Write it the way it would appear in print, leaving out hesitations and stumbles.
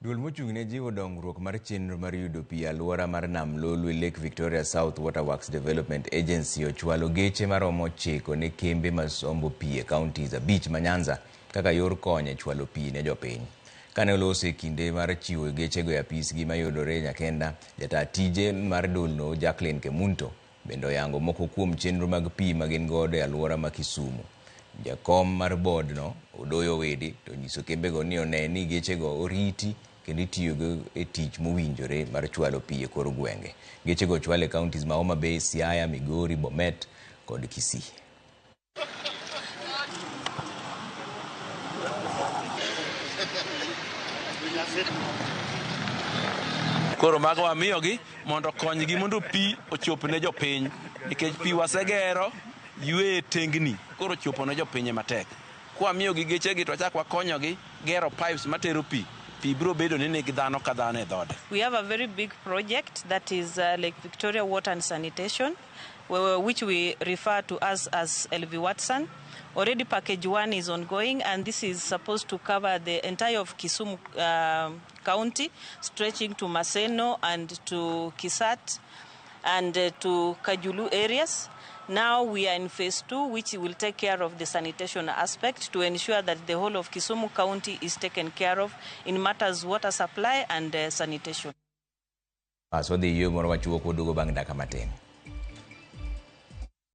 Duol mochung' ne jiwo dongruok mar chenro mar yudo pi e alwora mar Nam Lolwe Lake Victoria South Water Works Development Agency ochwalo geche maromo 9 ne kembe masombo pi e counties 5 ma Nyanza kaka yor kony e chwalo pi ne jopiny. Kane oloso e kinde mar chiwo gechego e apisgi mayudore Nyakenda, jataa tije mar dolno Jacqueline Kemunto bende oyango moko kuom chenro mag pi magin godo e alwora ma Kisumu. Jakom mar board no, Odoyo Owidi, to onyiso kembego ni one ni gechego oriti kendo itiyogo e tich mowinjore mar chwalo pi e kor gwenge. Gechego ochwal e counties ma Homa Bay, Siaya, Migori, Bomet kod Kisii. Koro mago wamiyogi mondo okonygi mondo pi ochop ne jopiny nikech pi wasegero yweye tengni koro chopo ne jopiny ema tek. Kwamiyogi gechegi to wachak wakonyogi gero pipes matero pi, pi biro bedo ni nigi dhano ka dhano e dhode. We have a very big project that is Lake Victoria Water and Sanitation, which we refer to as LV Watson. Already package 1 is ongoing, and this is supposed to cover the entire of Kisumu County, stretching to Maseno and to Kisat and to Kajulu areas. Now we are in phase 2, which will take care of the sanitation aspect to ensure that the whole of Kisumu County is taken care of in matters water supply and sanitation. As wadhi yweyo moro machuok waduogo bang' dakika matin.